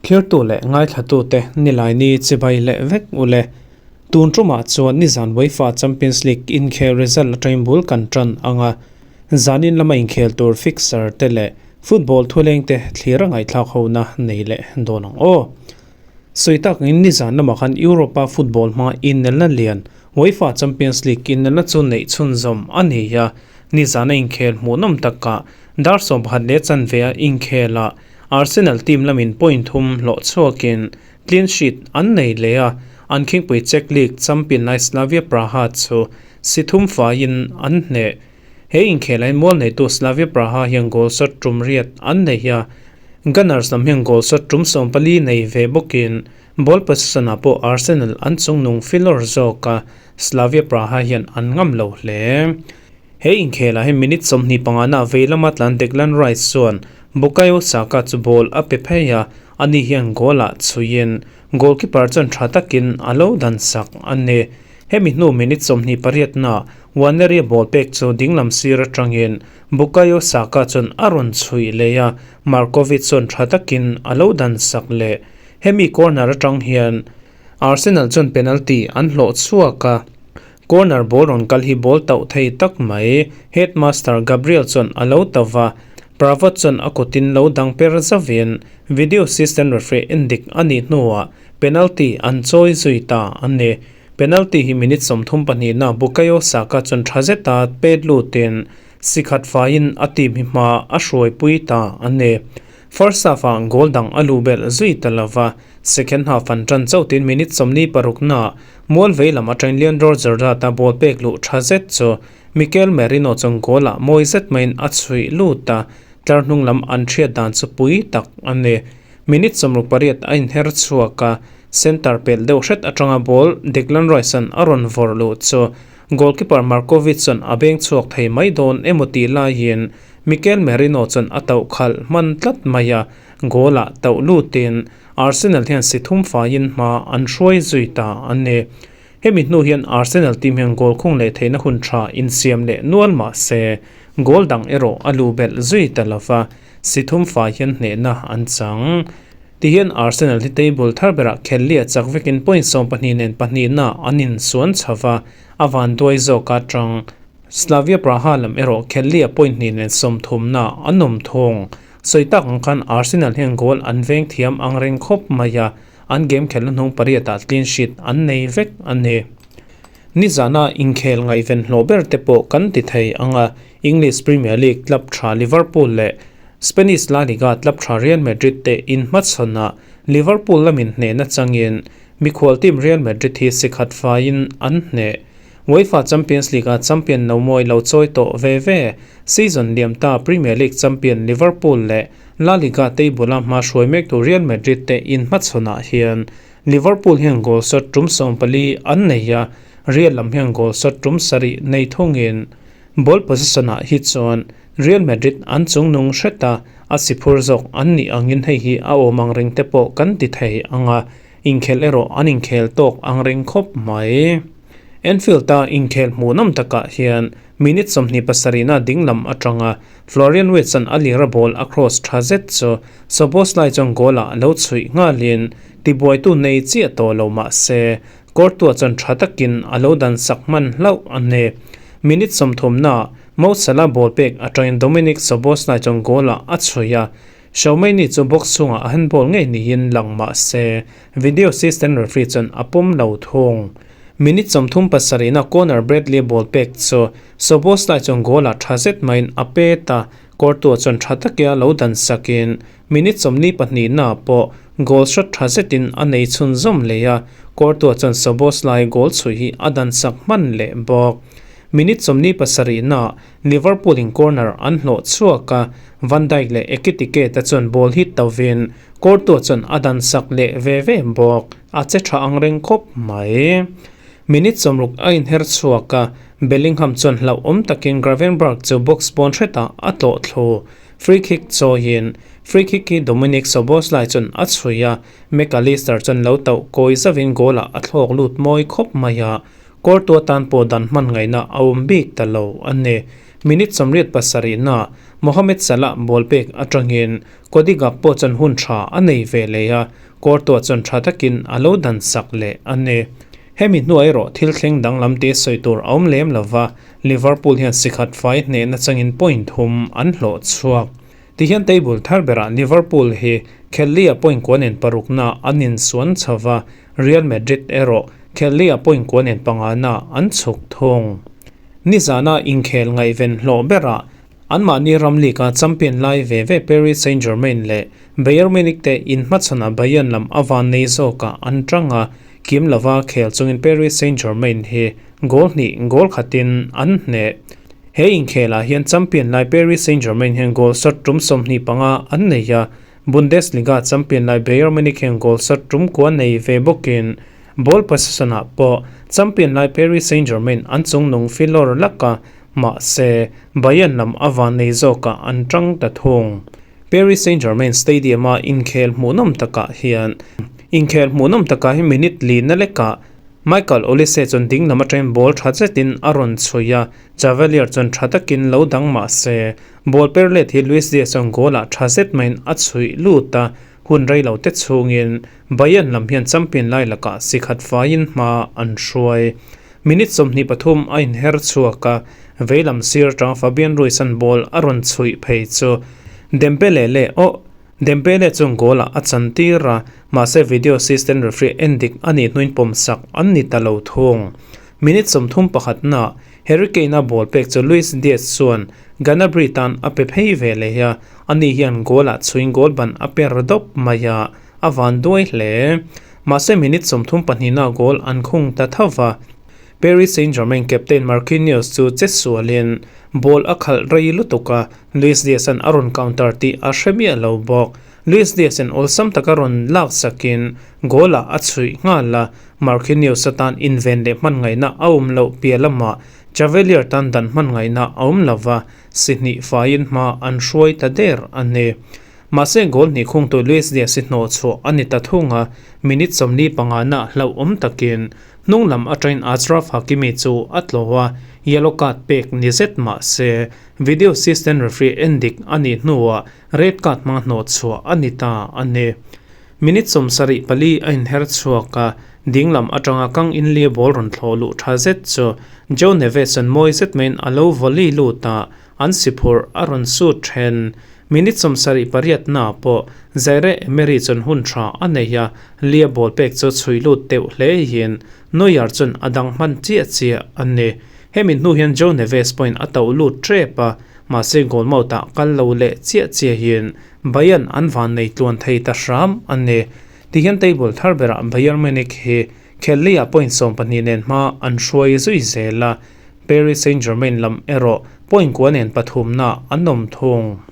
Thirtu leh ngaithlatute Nilaini chibai leh vek u le. Tun tumah chuan nizan UEFA Champions League inkhel result atangin bul kan tan ang a. Zanin lama inkhel tur fixture te leh football thuleng te thlir a ngaihthlak hona nei leh dawn ang aw. Sawi tak angin nizan lamah khan Europe-a football hmanga inelna lian UEFA Champions League inelna chu neih chhunzawm a ni a. Nizana inkhel hmuhnawm takah dar 11 leh chanve a inkhelah Arsenal team lamin point thum hlawh chhuakin clean sheet an nei leh a, an khingpui Czech League champion lai Slavia Praha chu si thum faiin an hneh. He inkhelh mual neitu Slavia Praha hian goal shot tum riat an nei a, Gunners lam hian goal shot tum 14 nei ve bawkin ball possession-ah pawh Arsenal an chungnung filawr zawk a, Slavia Praha hian an ngam lo hle. He inkhelah hian minute 25 na vei lama tlan Declan Rice chuan Bukayo Saka chu ball a pe phei a, ani hian goal ah chhuiin goalkeeper chuan tha takin a lo dan sak a ni. Hemi hnu minute 28 na Waneri ball pek chu dinglam sir atangin Bukayo Saka chuan a rawn chhui leh a, Markovic chuan tha takin a lo dan sak leh. Hemi corner atang hian Arsenal chuan penalty an hlawh chhuak a, corner ball rawn kal hi ball tauh thei tak mai. Headmaster Gabriel chuan a lo tauh va, Pravot chuan a kutin lo dang per zavin video assistant referee endik a nih hnuah penalty an chawi zui ta a ni. Penalty hi minute 32 na Bukayo Saka chuan tha zeta pet lutin sikhat faiin a team hi hma a hruaipui ta a ni. First half ah goal dang a lu belh zui ta lova, second half an tan chautin minute 46 na mual vei lam atangin Leandro Jordan a ball pek luh tha zet chu Mikel Merino chuan goal ah mawi zet maiin a chhuih lut a, tlar hnung lam an hriat dan chu pui tak a ni. Minute 68 a inher chhuak a, center pelh deuh hret atanga ball Declan Rice an a rawn vawrh luh chu goalkeeper Markovic chuan a beng chhuak thei mai dawn emaw tih laiin Mikel Merino chuan a tauh khalh hman tlat mai a, goal ah tauh lutin Arsenal hian si thum faiin hma an hruai zui ta a ni. Hemi hnu hian Arsenal team hian goal khung leh theihna hun tha insiam leh nual mah se goal dang erawh a lu belh zui ta lova, si thum fai hian hnehna an chang. Tihian Arsenal hi table thar berah khel liah chak vekin point 12 nen pahnihna an insuan chho va, a van duai zawk a tang. Slavia Praha lam erawh khel liah point 2 nen 30 na an awm thung. Sawi tak ang khan Arsenal hian goal an veng thiam ang reng khawp mai a, an game khelna hnung pariatah clean sheet an nei vek a ni. Nizana inkhel ngaihven hlawh ber te pawh kan ti thei ang a, English Premier League club tha Liverpool leh Spanish La Liga club tha Real Madrid te inhmachhawnah Liverpool lamin hnehna changin mikhual team Real Madrid hi sikhat faiin an hneh. UEFA Champions League-a champion no mawi lo chawi tawh ve ve. Season liam ta Premier League champion Liverpool leh La Liga table-a hma hruai mektu Real Madrid te inhmachhawnah hian Liverpool hian goal shot tum 14 an nei a, Real lam hian goal shot tum 7 nei thungin ball possession-ah hi chuan Real Madrid an chungnung hret a, a si phur zawk an nih angin hei hi a awm ang reng te pawh kan ti thei ang a, inkhel erawh an inkhel tawk ang reng khawp mai. Anfield-a inkhel hmuhnawm takah hian minute 27 na dinglam atanga Florian Wirtz-a'n a lira ball a cross tha zet chu Szoboszlai chuan goal-ah lo chhuih nghalin tibuaitu nei chiah tawh lo mah se Courtois chuan tha takin a lo dan sak hman hlauh a ni. Minute 30 na Mo Salah ball pek atangin Dominic Szoboszlai chuan goal-ah a chhuih a, Xiaomei chu box chhungah a handball ngei niin lang mah se video assistant referee chuan a pawm lo thung. Minute 37 na Conor Bradley ball pek chu Szoboszlai chuan goal-ah tha zet maiin a pet a, Courtois chuan tha takia lo dan sakin minute 42 na pawh goal shot tha zetin a nei chhun zawm leh a, Courtois chuan Szoboszlai goal chhui hi a dan sak hman leh bawk. Minute 47 na Liverpool in corner an hlawh chhuak a, Van Dijk leh Ekitike te chuan ball hit tovin Courtois chuan a dan sak leh ve ve bawk, a che tha ang reng khawp mai. Minute 60 a inher chhuak a, Bellingham chuan hlauh awm takin Gravenberch chu box pawn hretah a tlawh thlu. Free kick chawiin free kick hi Dominic Szoboszlai chuan a chhui a, Mac Allister chuan lo tauh kawi zavin goal-ah a thlawk lut mawi khawp mai a. Courtois tan pawh dan hman ngaihna a awm bik ta lo a ni. Minute 87 na Mohamed Salah ball pek atangin Cody Gakpo chuan hun tha a nei ve leh a, Courtois chuan tha takin a lo dan sak leh a ni. Hemi hnuah erawh thil thleng danglam te sawi tur a awm lem lova, Liverpool hian sikhat fai hnehna changin point thum an hlawh chhuak. Tihian table thar berah Liverpool hi Kelly-a point kua nen parukna an insuan chho va, Real Madrid erawh Kelly-a point kua nen pangana an chhuk thung. Nizana inkhel ngaihven hlawh berah anmahni ram league-a champion lai ve ve Paris Saint-Germain leh Bayern Munich te inhmachhawnah Bayern lam a van nei zawkah an tang a, kim lova khel chungin Paris Saint-Germain hi goal hnih goal khatin an hneh. He inkhelah hian champion lai Paris Saint-Germain hian goal shot tum 25 an nei a, Bundesliga champion lai Bayern Munich hian goal shot tum kua nei ve bawkin ball possession-ah pawh champion lai Paris Saint-Germain an chungnung filawr lak a, mahse Bayern lam a van nei zawkah an tang ta thung. Paris Saint-Germain Stadium-a inkhel hmuhnawm takah hian inkhel hmuhnawm takah hi minute li na lekah Michael Olise chuan ding lam atangin ball tha zetin a rawn chhui a, Cavalier chuan tha takin lo dang mah se, ball per let hi Luis Diaz chuan goal-ah tha zet maiin a chhuih lut a, hun rei lo te chhungin Bayern lam hian champion lai lakah si khat faiin hma an hruai. Minute 23 a inher chhuak a, veilam sir atanga Fabian Ruiz-a'n ball a rawn chhuih phei chu Dembele leh oh! Dembele chuan goal-ah a chan tir a, mahse video assistant referee en dik a nih hnuin pawmsak an ni ta lo thung. Minute 31 na Harry Kane-a ball pek chu Luis Diaz chuan Gnabry tan a pe phei ve leh a, ani hian goal-ah chhuin goal ban a per dawp mai a, a van duai hle. Mahse minute 32 na goal an khung ta tho va. Paris Saint-Germain captain Marquinhos chu che sualin ball a khalh rei lutuk a, Luis Diaz-a'n a rawn counter tih a hre miah lo bawk. Luis Diaz-in awlsam taka rawn lak sakin goal-ah a chhuih nghal a, Marquinhos atan inven leh hman ngaihna a awm loh piah lamah Cavalier tan dan hman ngaihna a awm lo va, si hnih faiin hma an hruai ta der a ni. Mahse goal hnih khungtu Luis Diaz hi hnawh chhuah a ni ta thung a, minute 45 na hlauhawm takin hnung lam atangin Achraf Hakimi chu a tlawh a, yellow card pek ni zet mah se video assistant referee en dik a nih hnuah red card hmanga hnawh chhuah a ni ta a ni. Minute 74 a inher chhuak a, ding lam atanga Kang In Lee ball rawn thlawh luh tha zet chu Joe Neves an mawi zet maiin a lo volley lut a, an si phurh a rawn sut then. Minute 78 na pawh Zaire Emery chuan hun tha a nei a, Lee-a ball pek chu chhui lut deuh hle in Neuer chuan a dang hman chiah chiah a ni. Hemi hnu hian Joe Neves pawhin a tauh lut tep a, mahse goal mouth-ah kal lo leh chiah chiahin Bayern an van nei tluan thei ta hram a ni. Tihian table thar berah Bayern Munich hi Khelli-ah point 12 nen hma an hruai zui zel a, Paris Saint-Germain lam erawh point kua nen pathumna an awm thung.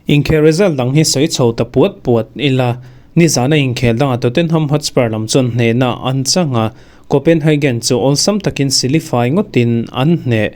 Inkhel result dang hi sawi chho ta puat puat ila, nizana inkhel dangah Tottenham Hotspur lam chuan hnehna an chang a, Copenhagen chu awlsam takin silifai ngawtin an hneh.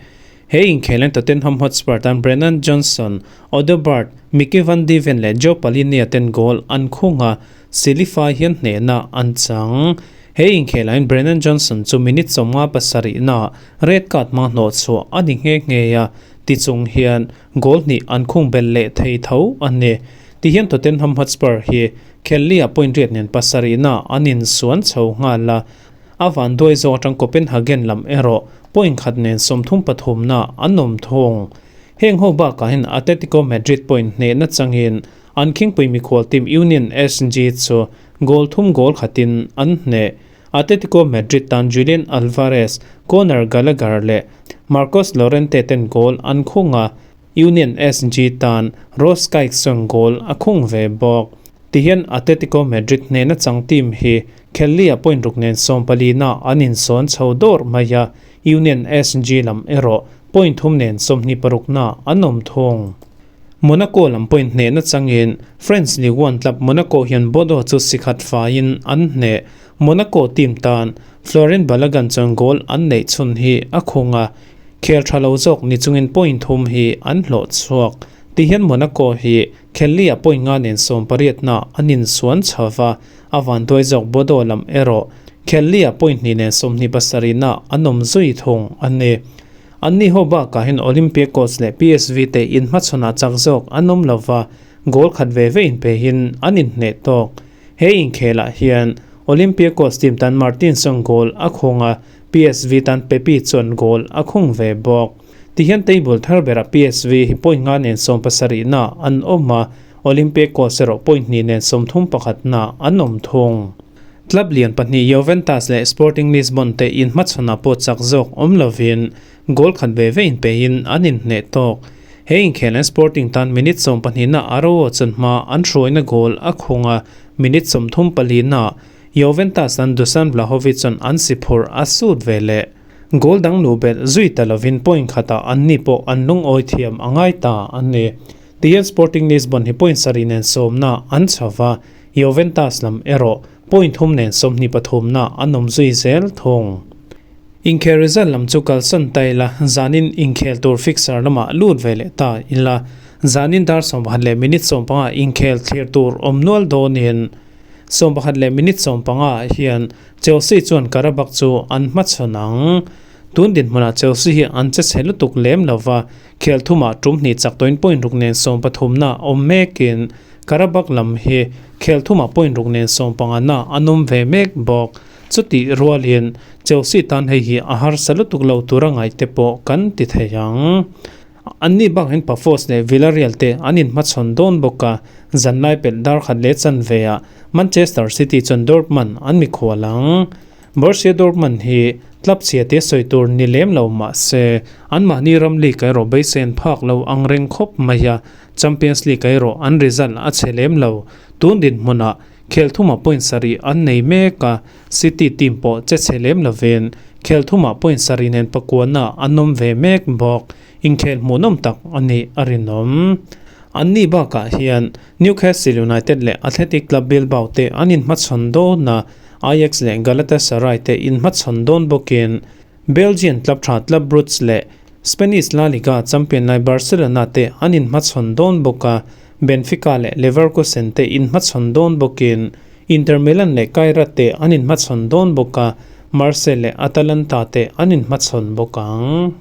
He inkhel hian Tottenham Hotspur tan Brennan Johnson, Odobert, Micky van de Ven leh Joe Palhinha ten goal an khung a, silifai hian hnehna an chang. He inkhelah hian Brennan Johnson chu minute 57 na red card hmang hnawh chhuah a ni nghe nghe a, tichung hian goal hnih an khung bel leh thei tho a ni. Tihian Tottenham Hotspur hi Khelli-ah point riat nen pasarih na an insuan chho nghal a, a van duai zawk atang Copenhagen lam erawh point khat nen 33 na an awm thung. Heng ho bakah hian Atletico Madrid point hnehna changin an khingpui mikhual team Union SG chu goal thum goal khatin an hneh. Atletico Madrid tan Julian Alvarez, Conor Gallagher leh Marcos Llorente ten goal an khung a, Union SG tan Ross Kaikson goal a khung ve bawk. Tihian Atletico Madrid hnehna chang team hi Khelli-ah point ruk nen 14 na an insawn chho dawr mai a, Union SG lam erawh point thum nen 26 na an awm thung. Monaco lam point hnehna changin French Ligue 1 club Monaco hian Bordeaux chu sikhat faiin an hneh. Monaco team tan Florent Balogun chuan goal an neih chhun hi a khung a, khel tha lo zawk ni chungin point thum hi an hlawh chhuak. Tihian Monaco hi Khelli-ah point nga nen 18 na an insuan chho va, a van duai zawk Bordeaux lam erawh Khellia point hnih nen 27 na an awm zui thung a ni. Anni ho bakah hian Olympiacos leh PSV te inhmachhawnah chak zawk an awm lova, goal khat ve ve inpehin an inhneh tawk. He inkhelah hian Olympiacos team tan Martinson goal a khung a, PSV tan Pepi chuan goal a khung ve bawk. Tihian table thar berah PSV hi point nga nen 70 na an awm a, Olympiacos erawh point hnih nen 31 na an awm thung. Club lian pahnih Juventus leh Sporting Lisbon te inhmachhawnah pawh chak zawk awm lovin goal khat ve ve inpehin an inhneh tawk. He inkhelh Sporting tan minute 12 na Araujo chuan hma an hruaina goal a khung a, minute 34 na Juventus an Dusan Vlahovic chuan an si phurh a sut ve leh. Goal dang luh belh zui ta lovin point khatah anni pawh an lungawi thiam a ngai ta a ni. Tihian Sporting Lisbon hi point sarih nen sawmna an chho va, Juventus lam erawh point thum nen 23 na an awm zui zel thung. Inkhel result lam chu kalsan ta ila, zanin inkhel tur fixture lamah lut ve leh ta ila, zanin dar 11 leh minute 15 inkhel thlir tur awm nual dawnin 11 leh minute 15 hian Chelsea chuan Qarabag chu an hmachhawn ang. Tun dinhmunah Chelsea hi an che chhe lutuk lem lova, khel thumah tum hnih chak tawhin point ruk nen 13 na awm mekin Qarabag lam hi khel thumah point ruk nen 15 na an awm ve mek bawk. Chutih rualin Chelsea tan hei hi a harsa lutuk lo tura ngaih te pawh kan ti thei ang. Anni bak hian Pafos leh Villarreal te an inhmachhawn dawn bawk a, zanlai pelh dar khat leh chanve ah Manchester City chuan Dortmund an mikhual ang. Borussia Dortmund hi club chhia te sawi tur ni lem lo mah se, anmahni ram league erawh beisei phak lo ang reng khawp mai a, Champions League erawh an result a chhe lem lo. Tun dinhmunah khel thumah point sarih an nei mek a, City team pawh che chhe lem lovin khel thumah point sarih nen pakuana an awm ve mek bawk. Inkhel hmuhnawm tak a nih a rinawm. Anni bakah hian Newcastle United leh Athletic Club Bilbao te an inhmachhawn dawn a, Ajax leh Galatasaray te inhmachhawn dawn bawkin Belgian club tha Club Brugge leh Spanish La Liga champion lai Barcelona te an inhmachhawn dawn bawk a, Benfica leh Leverkusen te inhmachhawn dawn bawkin Inter Milan leh Kairat te an inhmachhawn dawn bawk a, Marseille leh Atalanta te an inhmachhawn bawk ang.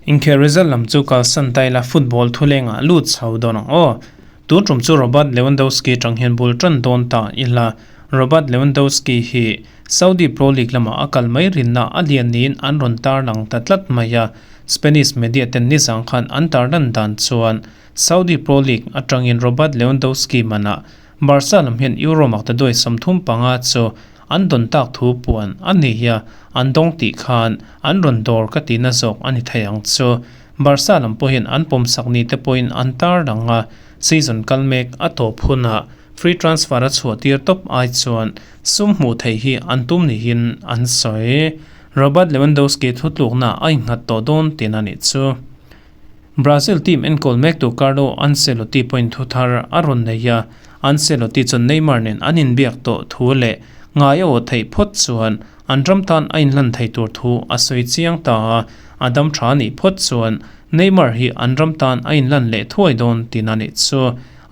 Inkhel result lam chu kalsan ta ila football thulengah lut chho dawn ang aw. Tun tum chu Robert Lewandowski tang hian bul tan dawn ta ila. Robert Lewandowski hi Saudi Pro League lamah a kal mai rinna a lian niin an rawn tarlang ta tlat mai a. Spanish media ten nizang khan an tarlan dan chuan Saudi Pro League atangin Robert Lewandowski manah Barca lam hian Euro makta duai 35 chu an dawn tak thu puan a ni hi a, an dawng tih khan an rawn dawr ka tihna zawk a ni thei ang chu. Barca lam pawhin an pawmsak ni te pawhin an tarlang a, season kal mek a tawp hunah free transfer a chhuah tir tawp ai chuan sum hmuh theih hi an tum niin an sawi. Robert Lewandowski thutlukna a innghat tawh dawn tihna nih chu. Brazil team enkawl mek tu Carlo Ancelotti pawhin thu thar a rawn nei a, Ancelotti chuan Neymar nen an inbiak tawh thu leh ngai a aw theih phawt chuan an ram tan a inhlan thei tur thu a sawi chiang ta a, a dam tha nih phawt chuan Neymar hi an ram tan a inhlan leh thuai dawn tihna nih chu.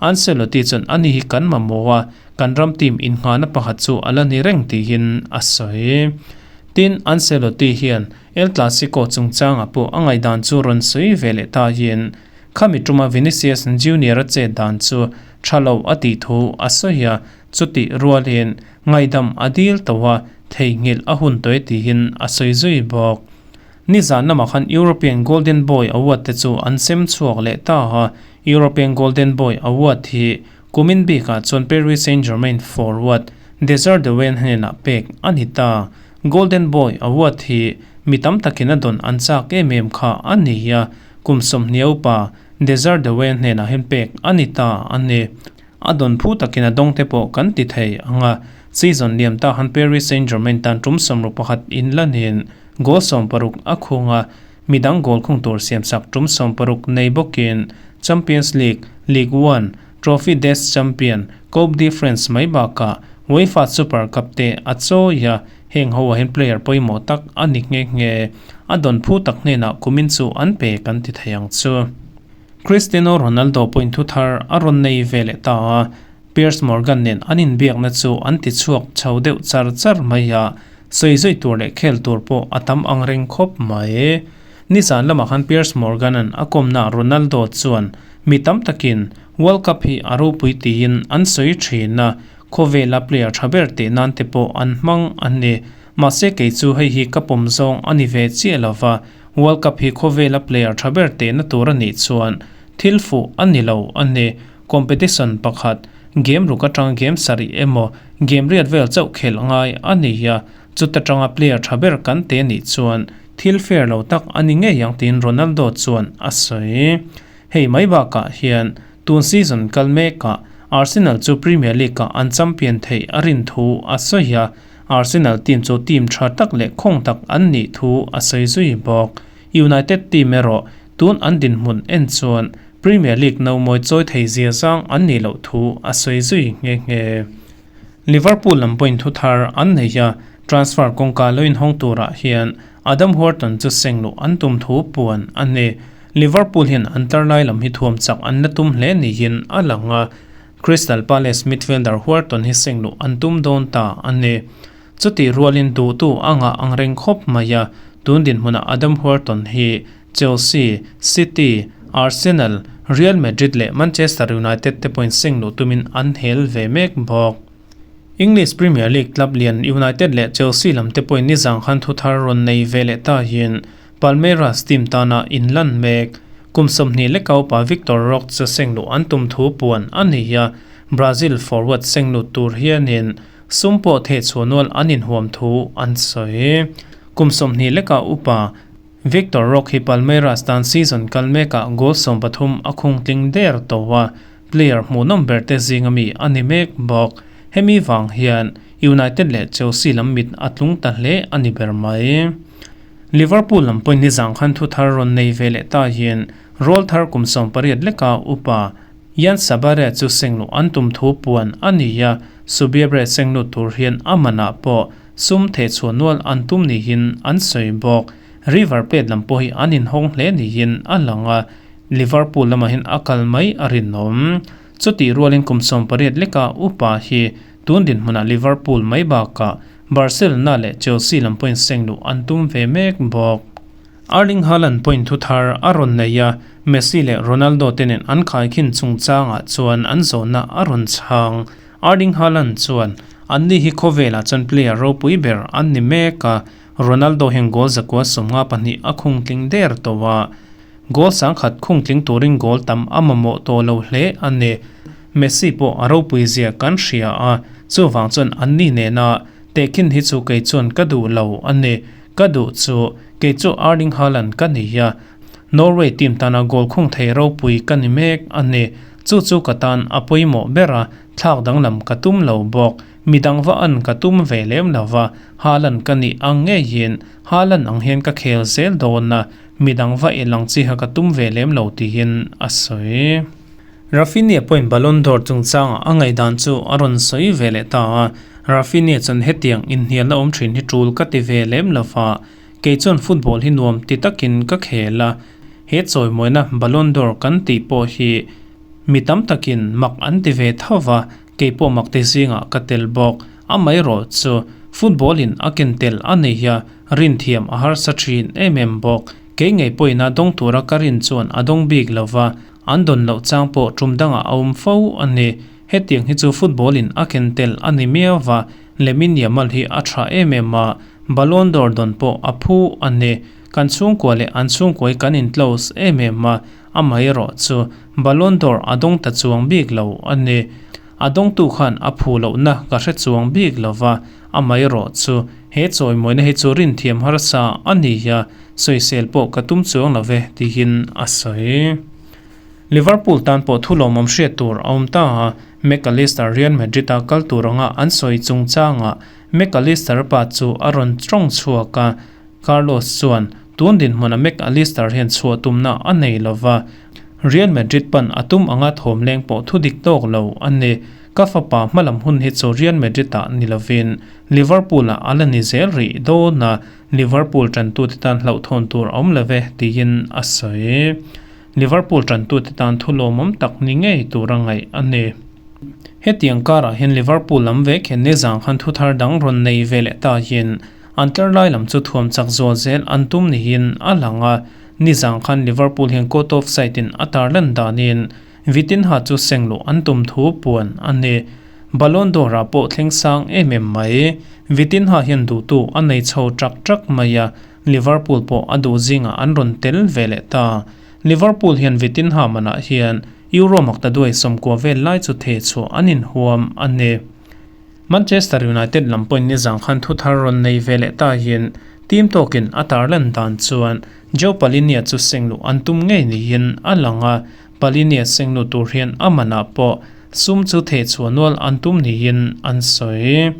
Ancelotti chuan ani hi kan mamawh a, kan ram team innghahna pakhat chu a la ni reng tiin a sawi. Tin, Ancelotti hian El Clasico chungchangah pawh a ngaihdan chu rawn sawi ve leh ta hian khami tuma Vinicius Junior a chet dan chu tha lo a tih thu a sawi a, chutih rualin ngaihdam a dil tawh a, theihnghilh a hun tawh e tiin a sawi zui bawk. Nizan lamah khan European Golden Boy Award te chu an sem chhuak leh ta a, European Golden Boy Award hi kumin bikah chuan Paris Saint-Germain forward Desire Douen hnenah pek a ni ta. Golden Boy Award hi mi tam takin a dawn an chak em em kha a ni a, kum 20 upa Desire Douen hnenah hian pek a ni ta a ni. A dawn phu takin a dawng te pawh kan ti thei ang a, season liam ta han Paris Saint-Germain tan tum 61 in lanin goal 60 a khung a, midang goal khung tur siamsak tum 60 nei bawkin Champions League, Ligue 1, Trophy des Champions, Coupe de France mai bakah UEFA Super Cup te a chawi a, heng ho ah hian player pawimawh tak a ni nghe nghe. A dawn phu tak hnenah kumin chu an pe kan ti thei ang chu. Cristiano Ronaldo pawhin thu thar a rawn nei ve leh ta a, Piers Morgan nen an inbiakna chu an ti chhuak chho deuh char char mai a. Sawi zui tur leh khel tur pawh a tam ang reng khawp mai. Nizan lamah khan Piers Morgan-a'n a kawmnaah Ronaldo chuan mi tam takin World Cup hi a ropui tiin an sawi thin a, khawvela player tha ber teh nan te pawh an hmang a ni. Mahse kei chu hei hi ka pawm zawng a ni ve chiah lo va, World Cup hi khawvela player tha ber tehna tur a nih chuan thil fuh a ni lo a ni. Competition pakhat, game ruk atanga game sarih emaw game riat vel chauh khelh ngai a ni a, chuta tanga player tha ber kan te nih chuan thil fair lo tak a ni ngei ang tiin Ronaldo chuan a sawi. Hei mai bakah hian tun season kal mekah Arsenal chu Premier League-ah an champion theih a rin thu a sawi a, Arsenal team chu team tha tak leh khawng tak an nih thu a sawi zui bawk. United team erawh tun an dinhmun en chuan Premier League no mawi chawi thei zia zang an nih loh thu a sawi zui nghe nghe. Liverpool lam pawhin thu thar an nei a, transfer kawngka lo inhawng turah hian Adam Wharton chu seng luh an tum thu puan a ni. Liverpool hian an tar lai lam hi thuam chak an la tum hle niin a lang a, Crystal Palace midfielder Wharton hi seng luh an tum dawn ta a ni. Chutih rualin duhtu a ngah ang reng khawp mai a, tun dinhmunah Adam Wharton hi Chelsea, City, Arsenal, Real Madrid leh Manchester United te pawhin seng luh tumin an hel ve mek bawk. English Premier League club lian United leh Chelsea lam te pawhin nizang khan thu thar rawn nei ve leh ta hian Palmeiras team tana inlan mek. Kum 20 leka upa Victor Roque chu seng luh an tum thu puan a ni a, Brazil forward seng lut tur hianin sum pawh theh chhuah nual an inhuam thu an sawi. Kum 20 leka upa Victor Roque hi Palmeiras tan season kal mekah goal 13 a khung tling der tawh a, Player hmuhnawm ber te zinga mi a ni mek bawk. Hemi vang hian United leh Chelsea lam mit a tlung ta hle a ni ber mai. Liverpool lam pawhin nizang khan thu thar rawn nei ve leh ta hian rawl thar kum 18 leka upa Yann Sabare chu sengluh an tum thu puan a ni a, Subiabre senglut tur hian a manah pawh sum thehchhuah nual an tum niin an sawi bawk. River Plate lam pawh hi an inhawng hle niin a lang a, Liverpool lamah hian a kal mai a rinawm. Chutih rualin kum 18 leka upa hi tun dinhmunah Liverpool mai bakah Barcelona leh Chelsea lam pawhin seng luh an tum ve mek bawk. Erling Haaland pawhin thu thar a rawn nei a, Messi leh Ronaldo te nen an khaikhin chungchangah chuan an zawhna a rawn chhang. Erling Haaland chuan, Anni hi khawvelah chuan player ropui ber an ni mek a, Ronaldo hian goal 152 a khung tling der tawh a, Goal sangkhat khung tling turin goal tam a mamawh tawh lo hle a ni. Messi pawh a ropui zia kan hria a, chuvang chuan anni nena tehkhin hi chu kei chuan ka duh lo a ni. Ka duh chu kei chu Erling Haaland ka ni a, Norway team tana goal khung thei ropui ka ni mek a ni. Chu chu ka tan a pawimawh ber a, thlak danglam ka tum lo bawk. Midang va an ka tum ve lem lo va, Haaland ka nih ang ngeiin Haaland ang hian ka khel zel dawn a, Midang va el ang chiha ka tum ve lem lo tiin a sawi. Raphinha pawhin Ballon d'Or chungchangah a ngaihdan chu a rawn sawi ve leh ta a, Raphinha chuan hetiang inhnialna awm thin hi tul ka ti ve lem lo va, kei chuan football hi nuam ti takin ka khel a, he chawimawina Ballon d'Or kan tih pawh hi mi tam takin mak an ti ve tho va, Kei pawh mak te zingah ka tel bawk. Amaherawh chu football in a ken tel a nei a, rin thiam a harsa thin em em bawk. Kei ngei pawhin a dawng tura ka rin chuan a dawng bik lo va, an dawn loh chang pawh tum dangah a awm fo a ni. Hetiang hi chu football in a ken tel a ni miau va, Lamine Yamal hi a tha em em a, Ballon d'Or dawn pawh a phu a ni. Kan chhungkua leh an chhungkua hi kan in close em em a, Amaherawh chu Ballon d'Or a dawng ta chuang bik lo a ni. A dawngtu khan a phu lohna ka hre chuang bik lo va, amaherawh chu he chawimawina hi chu rinthiam harsa a ni a, sawisel pawh ka tum chuang lo ve tiin a sawi. Liverpool tan pawh thu lawmawm hriat tur a awm ta a, Mac Allister Real Madrid-a kal tur anga an sawi chungchangah Mac Allister pa chu a rawn tawng chhuak a, Carlos chuan tun dinhmuna Mac Allister hian chhuah tumna a nei lo va, Real Madrid pan a tum anga thawm leng pawh thu dik tawk lo a ni. Ka fapa hmalam hun hi chu Real Madrid-ah ni lovin Liverpool-ah a la ni zel rih dawn a, Liverpool tantute tan hlauhthawn tur a awm lo ve, tiin a sawi. Liverpool tantute tan thu lawmawm tak ni ngei tur a ngaih a ni. Hetiang karah hian Liverpool lam vek hian nizang khan thu thar dang rawn nei ve leh ta hian. An tlar lai lam chu thuam chak zual zel an tum niin a lang a, nizang khan Liverpool hian caught offside in a tarlan danin Vitinha chu seng luh an tum thu puan a ni. Ballon d'Or ah pawh thleng sang em em mai. Vitinha hian duhtu a nei chho ṭak ṭak mai a, Liverpool pawh a duh zingah an rawn tel ve leh ta. Liverpool hian Vitinha manah hian Euro maktaduai 90 vel lai chu theh chhuah an inhuam a ni. Manchester United lam pawhin nizang khan thu thar rawn nei ve leh ta hian team tawkin a tarlan dan chuan Joe Palhinha chu sengluh an tum ngei niin a lang a, Palhinha sengluh tur hian a manah pawh sum chu theh chhuah nual an tum niin an sawi.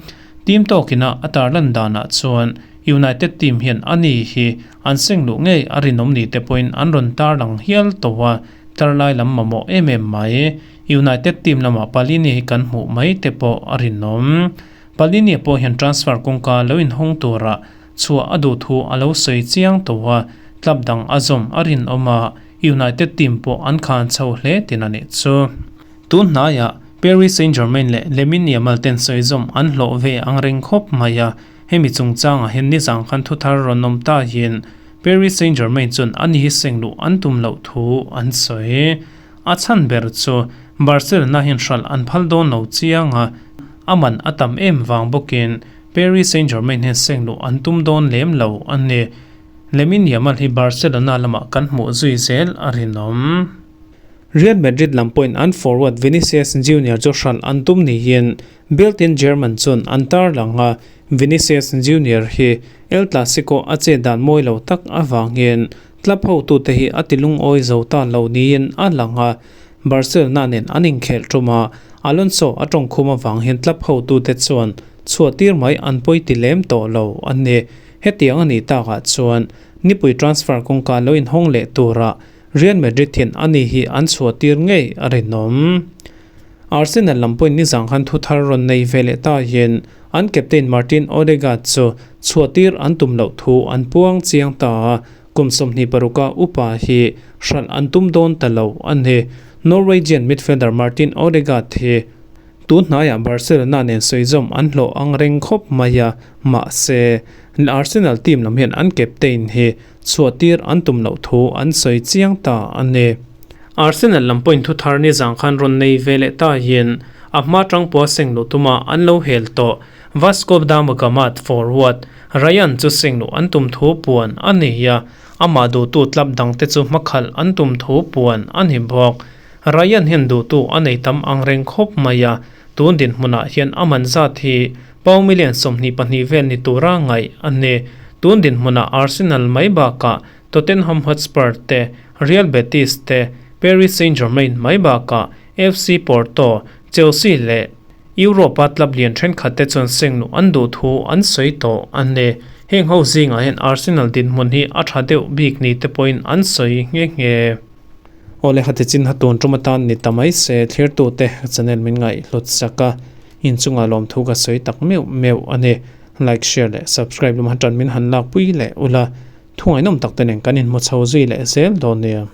Team tawkina a tarlan danah chuan United team hian a ni hi an sengluh ngei a rinawm ni te pawhin an rawn tarlang hial tawh a, tarlai lam mamawh em em mai. United team lamah Palini hi kan hmuh mai te pawh a rinawm. Palini pawh hian transfer kawngka lo inhawng tura chhuah a duh thu a lo sawi chiang tawh a, club dang a zawm a rinawm a, United team pawh an khan chho hle tin a nih chu. Tun hnaiah Paris Saint-Germain leh Lamine Yamal ten sawi zawm an hlawh ve ang reng khawp mai a, hemi chungchangah hian nizang khan thuthar rawn awm ta hian Paris Saint-Germain chuan ani hi seng luh an tum loh thu an sawi. A chhan ber chu Barcelona hian hralh an phal dawn lo chiang a, a man a tam em vang bawkin Paris Saint-Germain hian seng luh an tum dawn lem lo a ni. Lamine Yamal hi Barcelona lamah kan hmuh zui zel a rinawm. Real Madrid lam pawhin an forward Vinicius Junior chu hralh an tum niin built-in German chuan an tarlang a, Vinicius Junior hi El Clasico a chet dan mawi lo tak avangin Club hotute hi a tilungawi zo ta lo niin a lang a, Barcelona nen an inkhelh tum a, Alonso a tawngkhum avang hian club hotute chuan chhuahtir mai an pawi ti lem tawh lo a ni. Hetiang a nih takah chuan nipui transfer kawngka lo inhawng leh turah Real Madrid hian ani hi an chhuahtir ngei a rinawm. Arsenal lam pawhin nizang khan thu thar rawn nei ve leh ta hian an captain Martin Odegaard chu chhuahtir an tum loh thu an puang chiang ta a, kum 26 a upa hi hralh an tum dawn ta lo a ni. Norwegian midfielder Martin Odegaard hi tun hnaiah Barcelona nen sawizawm an hlawh ang reng khawp mai a, mahse Arsenal team lam hian an captain hi chhuahtir an tum loh thu an sawi chiang ta a ni. Arsenal lam pawhin thu thar nizang khan rawn nei ve leh ta hian a hma tang pawha seng luh tuma an lo hel tawh. Vasco da Gama forward Rayan chu seng luh an tum thu puan a ni a, amah duhtu club dangte chu hmakhalh an tum thu puan a ni bawk. Rayan hian duhtu a nei tam ang reng khawp mai a, tun dinhmunah hian a man zat hi pound million 22 vel ni tura ngaih a ni. Tun dinhmunah Arsenal mai bakah Tottenham Hotspur te, Real Betis te, Paris Saint-Germain mai bakah FC Porto, Chelsea leh Europe-a club lian thenkhat te chuan seng luh an duh thu an sawi tawh a ni. Heng ho zingah hian Arsenal dinhmun hi a tha deuh bik ni te pawhin an sawi nghe nghe. Awle hati chin ha tun tum atan ni ta mai se thlirtute channel min ngaih hlut sak a, inchungah lawmthu ka sawi tak meuh meuh a ni. Like, share leh subscribe lama tan min han lakpui leh ula. Thungainawm tak te nen kan inhmu chho zui leh zel dawn nia.